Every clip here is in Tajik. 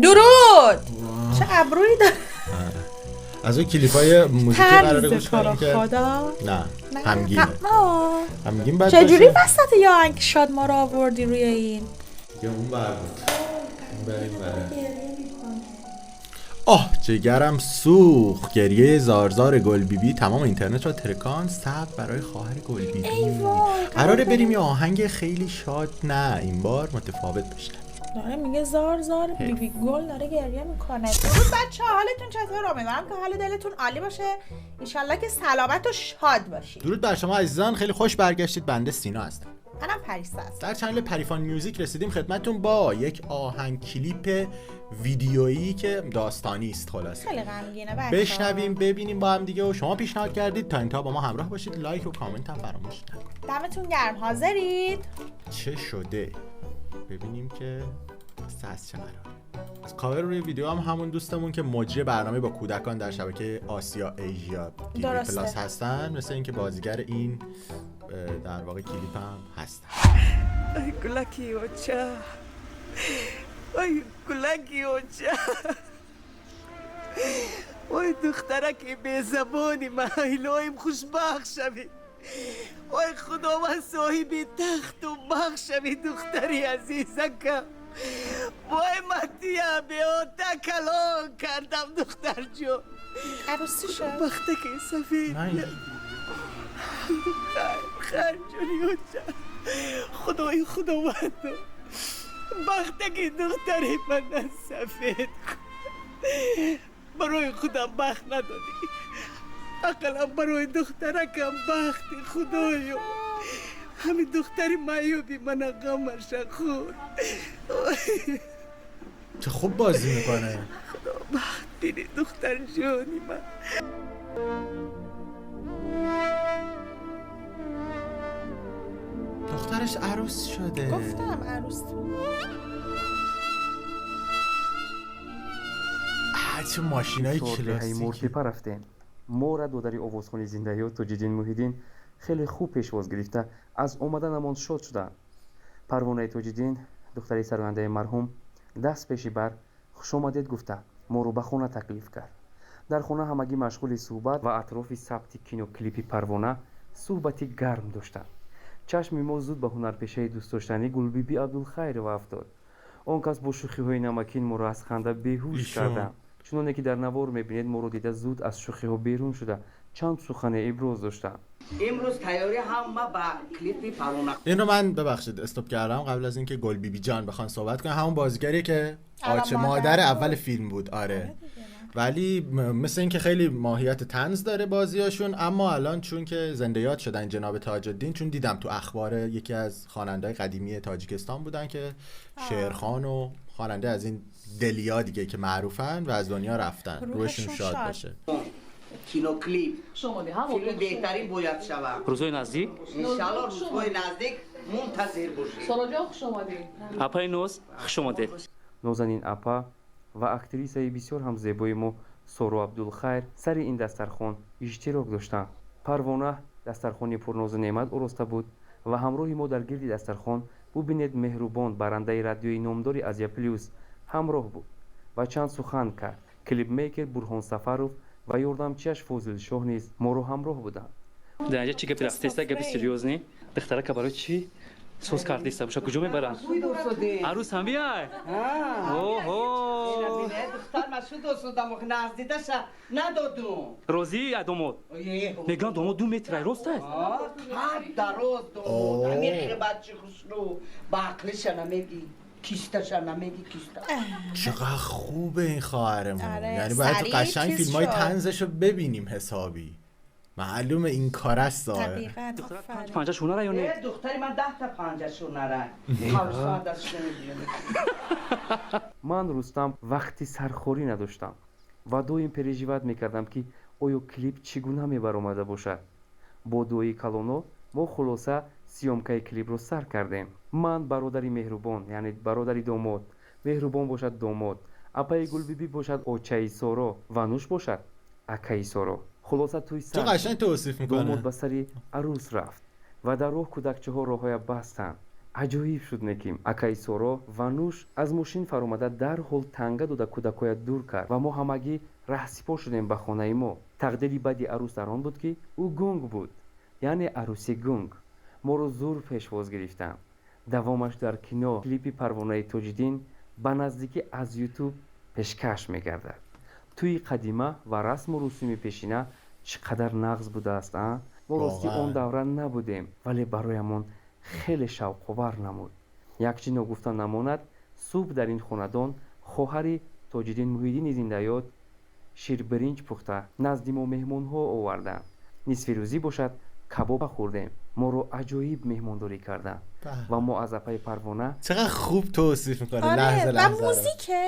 درود. چه ابرویی داره. از اون کلیپ های موزیکی قراره طنز گوش تو رو کنیم که خدا. نه. نه. غمگینه. آه. غمگین باید چجوری باشه. وسط یه آهنگ شاد ما رو آوردی روی این؟ دیگه اون بر بود، این بر، این بره. آه جگرم سوخت، گریه زارزار گل بیبی تمام اینترنت را ترکان. صبر برای خواهر گل بیبی. ای وای. قراره بریم یه آهنگ خیلی شاد، نه این بار متفاوت بشنویم. داره میگه زار زار بی بی گل داره گریه میکنه. درود بچه، حالتون چطور؟ امیدوارم که حال دلتون عالی باشه، ایشالله که سلامت و شاد باشید. درود بر شما عزیزان، خیلی خوش برگشتید. بنده سینا هستم. منم پریسا هستم. در channel پریفان میوزیک رسیدیم خدمتتون با یک آهنگ کلیپ ویدیویی که داستانی است. خلاصه خیلی غمگینه بچه‌ها. بشنویم ببینیم با هم دیگه و شما پیشنهاد کردید. تا انتها با ما همراه باشید، لایک و کامنت هم فراموش نکنید. دمتون گرم. حاضرید؟ چه شده؟ ببینیم که قصه از چه قراره. از کاور روی ویدیو هم همون دوستمون که مجری برنامه با کودکان در شبکه آسیا ایژیا TV Plus هستن، مثل اینکه بازیگر این در واقع کلیپ هم هستن. ای گلکی اوچا، ای گلکی اوچا، وای دخترک بی زبانی من، الهیم خوشبخت شوی. وای خداوند صاحب تخت و بخت شوی دختری عزیزکم. وای متیا بیاتا کلان کردم دختر جو. عروسی شد. بختک سفید. نه. خیر خیر جونی اوچا، خدای خداوند بختک دختری من سفید. برای خودم بخت ندادی، اقلا برای دخترکم بخت خدایا. همین دختر معیوبی من غمش خورد. چه خوب بازی میکنه. خدا بخت بینی دختر جونی من. دخترش عروس شده. گفتم عروس. چه ماشینای دهه‌ی کلاسیکی. مورتپا рафтем. Моро додари овозхони зиндаёд Тоҷиддин Муҳиддин хеле хуб пешвоз гирифта, аз омаданамон шод шуданд. Парвонаи Тоҷиддин, духтари сарояндаи марҳум, даст пеши бар хушомадед гуфта моро ба хона таклиф кард. Дар хона ҳамагӣ машғули суҳбат ва атрофи сабти киноклипи Парвона суҳбати гарм доштанд. Чашми мо зуд ба ҳунарпешаи дӯстдоштанӣ Гулбибӣ Абдулхайрова афтод. Он кас бо шӯхиҳои намакин моро аз ханда беҳуш ایشون. карданд. Чуноне ки дар навор мебинед, моро дида зуд аз шӯхиҳо берун шуда чанд сухане иброз доштанд. امروز تیاری هم با کلیپ پروانه. اینو من ببخشید stop کردم قبل از اینکه گل بیبی جان بخوان صحبت کنن. همون بازیگری که الان آچه مادر مادر بود. اول فیلم بود. آره ولی مثل اینکه خیلی ماهیت طنز داره بازیاشون. اما الان چون که زنده یاد شدن جناب تاج الدین، چون دیدم تو اخبار یکی از خواننده‌های قدیمی تاجیکستان بودن که شعرخوان و خواننده از این دلیا دیگه که معروفن و از دنیا رفتن، روحشون روحشون شاد شاد. باشه. کینو کلیپ فیلم بهترین باید شود. روزای نزدیک. انشالله روزهای نزدیک منتظر باشید. سارا خوش اومدین. апаи Ноз, хуш омадед. Нозанин апа ва актрисаи бисёр ҳам зебои мо Соро Абдулхайр сари ин дастархон иштирок доштанд. Парвона дастархони пурнозу неъмат ороста буд ва ҳамроҳи мо дар гирди дастархон бубинед Меҳрубон, барандаи радиои номдори Азия Плюс, ҳамроҳ буд ва чанд сухан кард. Клипмейкер Бурҳон Сафаров ва ёрдамчиаш Фозилшоҳ низ моро ҳамроҳ буданд. Дар инҷа чӣ гапи рафтеста? Гапи серьёзный. Духтарака барои чӣ соз кардиста боша? Куҷо мебаранд? Арӯс ҳам биай. Оҳо. دختر من شد دوستم نزدیدش ندادم. Розӣ ай домод? Мегӯям домод 2 метр ай, рост аст? هر دراز داماد همین بچه خوشرو با عقلش نمیگی کیستش نمیگی کیسته. چقدر خوبه این خواهرمون. آره، یعنی باید سریع قشنگ چیز فیلم های شد. طنزش رو ببینیم حسابی. معلومه این کار است ظاهر. دقیقاً، آفرین. پنجه شونه یا نه؟ دختری من 10 تا پنجه شونه را دستش نمیگیره. Ман Рустам вақти сархорӣ надоштам ва доим переживать мекардам, ки оё клип чӣ гуна мебаромада бошад. Бо дуои калоно мо хулоса съёмкаи клипро сар кардем. Ман бародари Меҳрубон, яъне бародари домод, Меҳрубон бошад домод, апаи Гулбибӣ бошад очаи Соро ва Нуш бошад акаи Соро. Хулоса тӯй چه сар قشنگ توصیف домод میکنه. ба сари арӯс рафт ва дар роҳ кӯдакчаҳо роҳҳоя бастанд. Аҷоиб шуд, неким акаи Соро ва Нуш аз мошин фаромада, дарҳол танга дода, кӯдакоя дур кард ва мо ҳамагӣ раҳсипор шудем ба хонаи мо. Тақдири бади арӯс дар он буд, ки ӯ гунг буд, яъне арӯси гунг. Моро зур пешвоз гирифтанд. Давомаш дар кино. Клипи Парвонаи Тоҷиддин ба наздикӣ аз Ютуб пешкаш мегардад. Тӯи қадима ва расму русуми пешина чӣ қадар нағз будааст, а? Мо ростӣ он давра набудем, вале бароямон хеле шавқовар намуд. Як чиз ногуфта намонад: субҳ дар ин хонадон хоҳари Тоҷиддин Муҳиддини зиндаёд ширбиринҷ пухта, назди мо меҳмонҳо оварданд. Нисфирӯзӣ бошад, кабоба хӯрдем. Моро аҷоиб меҳмондорӣ карданд ва мо аз апаи Парвона چقدر خوب توصیف میکنه. لحظه و لحظه رو. موزیکه.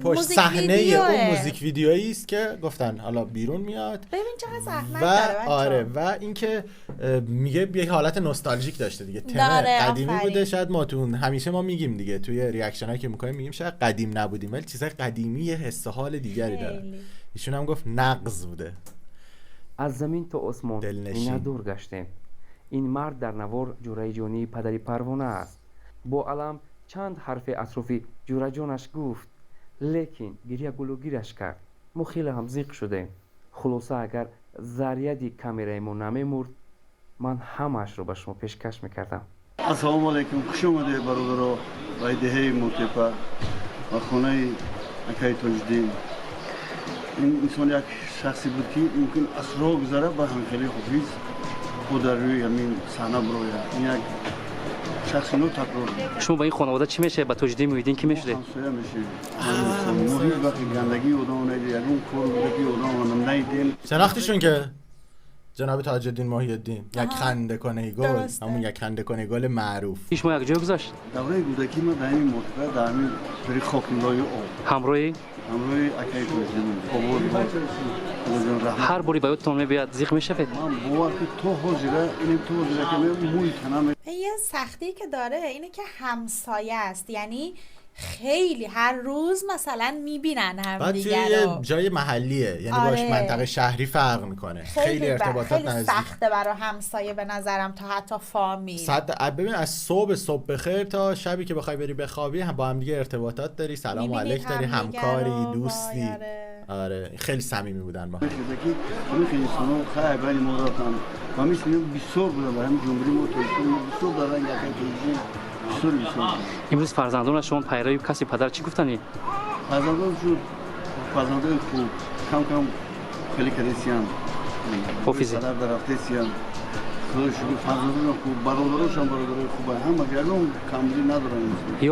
پشت موزیک صحنه ویدیوه. اون موزیک ویدیویی است که گفتن حالا بیرون میاد. ببین چقدر زحمت و داره بچه‌ها. آره، و اینکه میگه یه حالت نوستالژیک داشته دیگه، تم قدیمی بوده. شاید ما تو همیشه ما میگیم دیگه، توی reaction هایی که میکنیم میگیم شاید قدیم نبودیم، ولی چیزای قدیمی یه حس و حال دیگری داره. ایشون هم گفت نغز بوده. аз замин то осмон دلنشین. миннатдор гаштем. Ин мард дар навор ҷураи ҷонии падари Парвона аст. Бо алам чанд ҳарфе атрофи ҷураҷонаш гуфт, лекин гиря гулӯгираш кард. Мо хеле ҳам зиқ шудем. Хулоса, агар заряди камераи мо намемурд, ман ҳамаашро ба шумо пешкаш мекардам. Ассалому алайкум, хуш омадед, бародаро, ба деҳаи Мотепа ва хонаи акаи Тоҷиддин. Ин инсон як шахсе буд, ки мумкин асрҳо гузара, ба ҳамхелии Ҳофиз ӯ дар рӯи ҳамин саҳна бирояд. Ин як шахси нотакрор буд. Шумо ба ин хонавода чӣ мешавед? Ба Тоҷиддин Муҳиддин кӣ мешудед? Ҳамсоя мешавем. мо ҳеҷ вақт гандагии одам надидем, ягон кор буда, ки одам надидем. شناختیشون که جناب تاج الدین محی الدین، یک خنده کنه گل. همون یک خنده کنه گل معروف. شما یک جای گذاشت. Давраи кӯдакии ман дар ҳамин Мотепа, дар ҳамин пири хокнилои об ҳамроҳи ҳамроҳи акаи Тоҷиддин обод буд. Худоҷон раҳмат. Ҳар бори ба ёдтон мебиёяд, зиқ мешавед? Ман бовар ки то ҳозира инем, то ҳозира ки мӯи танам یه سختی که داره اینه که همسایه است، یعنی خیلی هر روز مثلا میبینن هم بعد توی دیگه یه رو. جای محلیه، یعنی باش منطقه شهری فرق میکنه، خیلی ارتباطات خیلی نزدیک. سخته برای همسایه به نظرم، تا حتی فامیل. صد ببین، از صبح صبح بخیر تا شبی که بخوای بری بخوابی هم با هم دیگه ارتباطات داری، سلام و می‌بینید علیک داری، همدیگه همکاری، رو، دوستی. وای، آره. آره، خیلی صمیمی بودن با هم. میخیزه که همین خیلی انسان‌ها خیلی بین ما رفتن و مثل اینا بسیار بودن. برای همین جمهوری ما، تاجیکستان ما، بسیار در رنگ اکای تاجیکستان بسیار بسیار بودن. Имрӯз фарзандонаш шумо пайрави каси падар чӣ гуфтанӣ? فرزندان شد، فرزندان خوب کم کم خیلی کردسیان. حافظی. پدر در رفته سیان، خدا شکر فرزندان خوب، برادراشم برادرای خوبه، هم یگان کمبودی ندارن.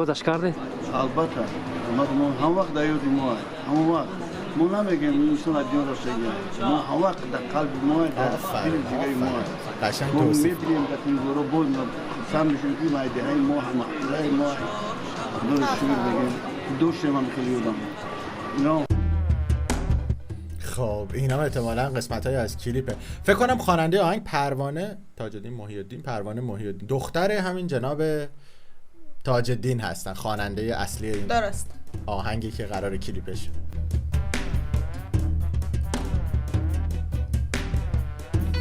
ёдаш кардед؟ албатта албатта، мо ҳам вақт дар ёди мо, ҳамон вақт мо намегем инсон аз дунё рафтагия, мо ҳам вақт дар қалби мо, дар дили ҷигари мо. قشنگ мо توصیف. мебинем дар телевизорҳо, боз хурсанд мешавем, ки майдаҳаи мо, ҳамаҳаи мо. Худоро шукр бигем, доштем ҳам хеле ёдам اینا. خب اینا احتمالاً قسمت های از کلیپه. فکر کنم خواننده آهنگ پروانه تاج الدین محی الدین، پروانه محی الدین، دختر همین جناب تاج الدین هستن، خواننده اصلی این آهنگی که قرار کلیپش.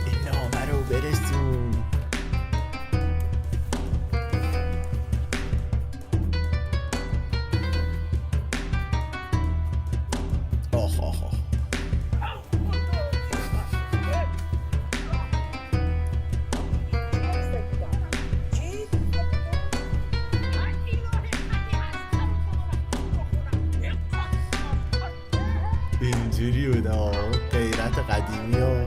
این نامه رو برسون. آخ آخ آخ، اینجوری بود آه. غیرت قدیمی و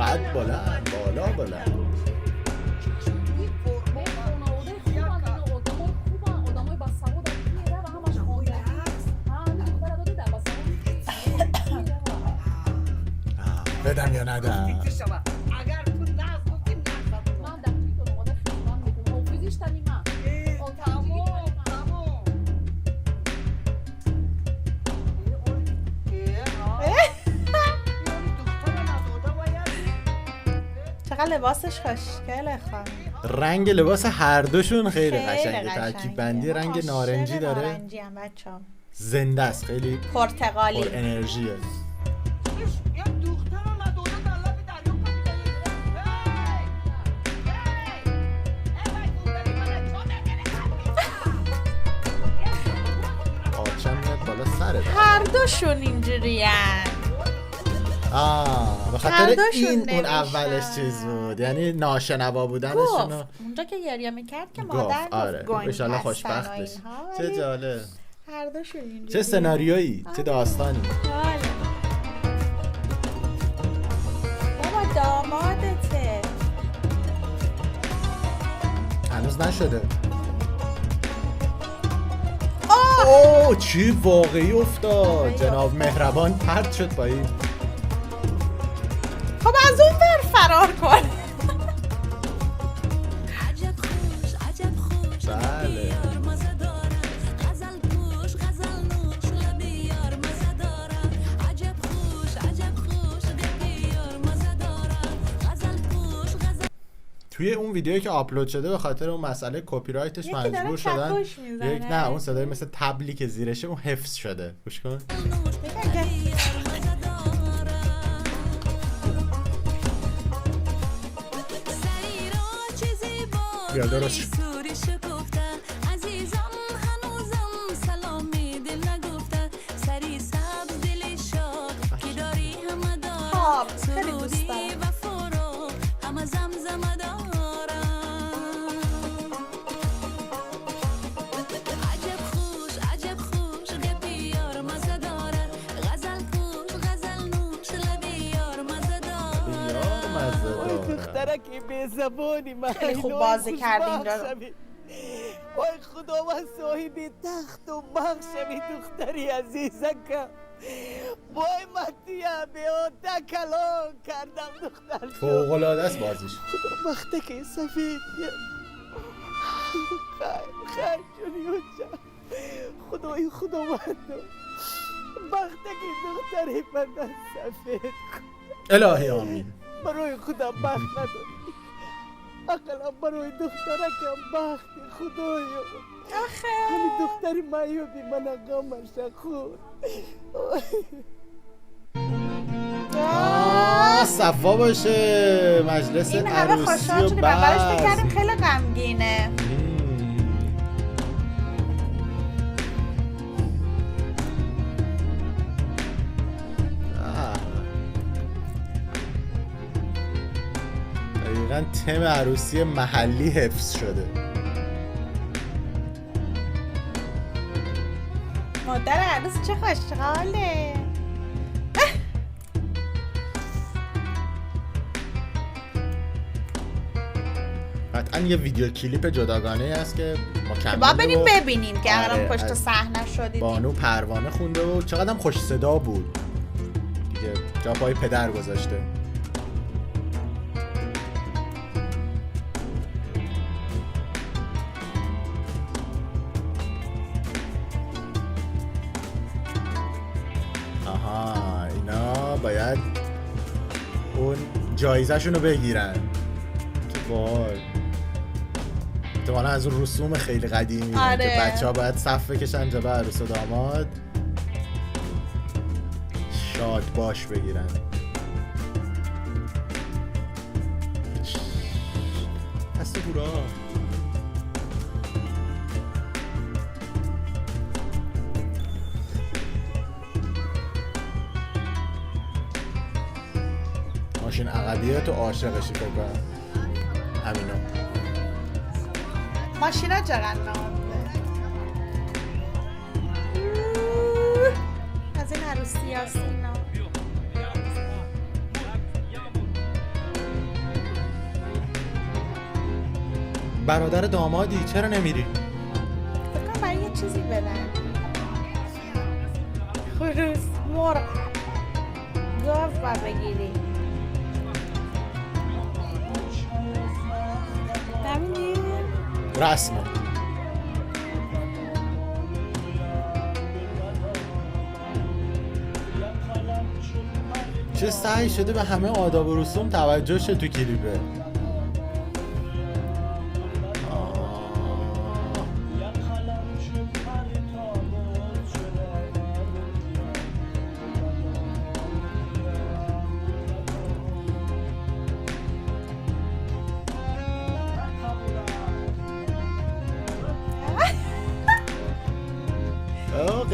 قد بلند، بالا بلند. одамои басавод мерава, ҳамаш хондагӣ. بدم یا ندم؟ اگر تو ناز گفتی ناز. ман дар туи хонавода хидмат мекунам, ҳофизиш тани ман. тамом тамом. چقدر لباسش خوشگله خانم. رنگ لباس هر دوشون خیلی قشنگه. ترکیب بندی رنگ نارنجی داره. نارنجی هم بچه‌ها. زنده است، خیلی پرتقالی، پر انرژیه. آچم میاد بالا سره. هر دوشون اینجورین. به خاطر این اون اولش چیز بود، یعنی ناشنوا بودنشون. اونجا که گریه میکرد که مادر گفت آره انشالله خوشبخت بشی. چه جالب، هر دوشون اینجوری. چه سناریویی، چه داستانی. بابا دامادته، هنوز نشده. اوه چی واقعی افتاد. جناب مهربان پرت شد پایین. خب از اون بر فرار کن. بله توی اون ویدیویی که آپلود شده به خاطر اون مسئله کپی رایتش مجبور شدن یک نه اون صدای مثل تبلی که زیرشه اون حفظ شده. گوش کن. بیا درست شد. خیلی دوست دارم. خیلی خوب بازی کرد اینجا رو. وای خدا من صاحب تخت و بخشمی دختری عزیزکم. وای متیا به کلان کردم دختر. فوق العاده است بازیش. خدا بخته که سفید. خیر خیر جونی جان. خدای خداوند بخته که دختری من سفید. الهی آمین. برای خدا بخت نداری، اقلا برای دخترکم بخت خدایا. آخه همین دختر معیوبی من غمش خورد. صفا باشه مجلس این همه خوشحال شدیم، اولش فکر کردیم خیلی غمگینه. دقیقا تم عروسی محلی حفظ شده. مادر عروس چه خوشحاله. قطعا یه ویدیو کلیپ جداگانه است که مکمل با بریم ببینیم که الان پشت صحنه شدید. بانو پروانه خونده و چقدرم خوش صدا بود دیگه، جا پای پدر گذاشته. آها اینا باید اون جایزه‌شون رو بگیرن. چه باحال. احتمالا از اون رسوم خیلی قدیمی. آره. که بچه ها باید صف بکشن جلو عروس و داماد شاد باش بگیرن. دست هورا. ماشین عقبیه تو عاشقشی فکر کنم. همینو ماشینا چقدر نازه. از این عروسی هست اینا. برادر دامادی چرا نمیری؟ فکر کنم برای یه چیزی بدن. خروس، مرغ، گاو باید بگیری. نمیدی؟ رسمه. چه سعی شده به همه آداب و رسوم توجه شه تو کلیپه.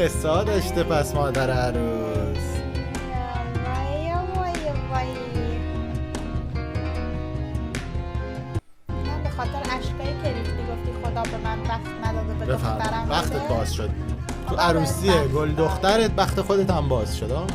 قصه ها داشته پس مادر عروس. وای وای وای، من به خاطر اشکایی که ریختی گفتی خدا به من بخت نداده به دخترم بختت باز شد تو عروسیه گل دخترت، بخت خودت هم باز شد.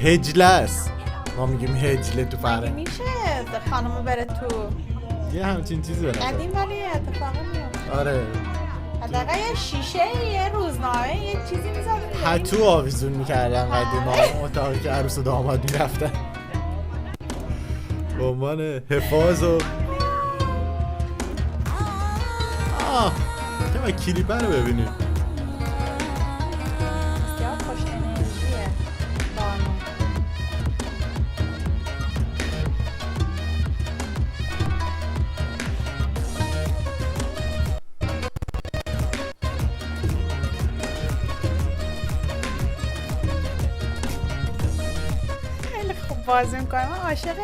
هجله است، ما میگیم هجله تو فرهنگ. میشه خانمو بره تو یه همچین چیزی بره قدیم، ولی اتفاقا میفته. آره حداقل یه شیشه، یه روزنامه، یه چیزی می‌ذاشتن، پتو آویزون می‌کردن قدیما اتاقی که عروس و داماد می‌رفتن به عنوان حفاظ. و آه که کلیپ رو ببینیم. بسیار خوش انرژیه بانو. خیلی خوب بازی میکنه، من عاشق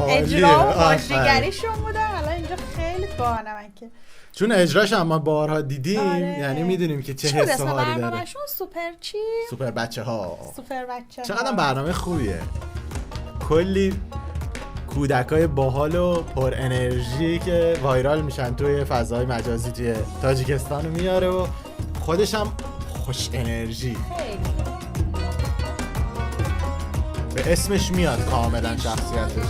اجرا و بازیگریشون بودم. الان اینجا خیلی بانمکه چون اجراش هم ما بارها دیدیم. آره. یعنی میدونیم که چه حس و حالی داره. برنامه‌شون سوپر چی؟ سوپر بچه‌ها. سوپر بچه‌ها چقدر برنامه خوبیه، کلی کودکای باحال و پر انرژی که viral میشن توی فضای مجازی توی تاجیکستان رو میاره و خودش هم خوش انرژی به اسمش میاد کاملا شخصیتش.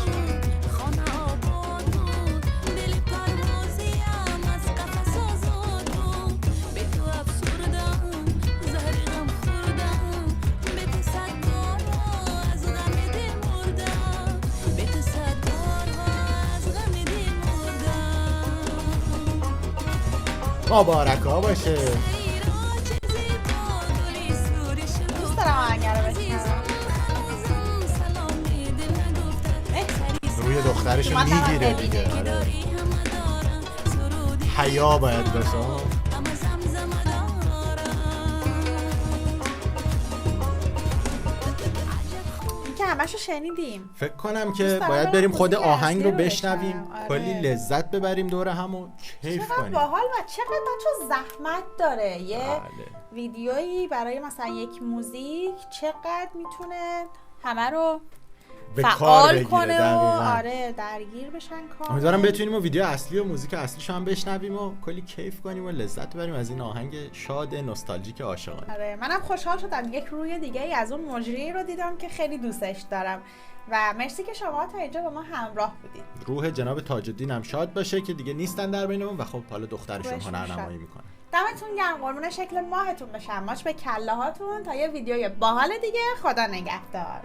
مبارک ها باشه. دوست دارم آهنگ رو بشنوم. روی دخترشو میگیره دیگه. آره. حیا باید باشه. که همشو شنیدیم. فکر کنم که باید بریم خود آهنگ رو بشنویم. آره. کلی لذت ببریم دور هم و کیف کنیم. چقدر باحال و چقدر بچه زحمت داره یه ویدیویی برای مثلا یک موزیک چقدر میتونه همه رو فعال کنه و آره درگیر بشن کار. امیدوارم بتونیم و ویدیو اصلی و موزیک اصلیش هم بشنویم و کلی کیف کنیم و لذت ببریم از این آهنگ شاد نوستالژیک عاشقانه. آره منم خوشحال شدم یک روی دیگه ای از اون مجری رو دیدم که خیلی دوستش دارم و مرسی که شما تا اینجا با ما همراه بودید. روح جناب تاج الدین هم شاد باشه که دیگه نیستن در بینمون و خب حالا دخترشون هنرنمایی میکنه. دمتون گرم، قربون شکل ماهتون بشم، ماچ به کله هاتون. تا یه ویدیوی باحال دیگه، خدا نگهدار.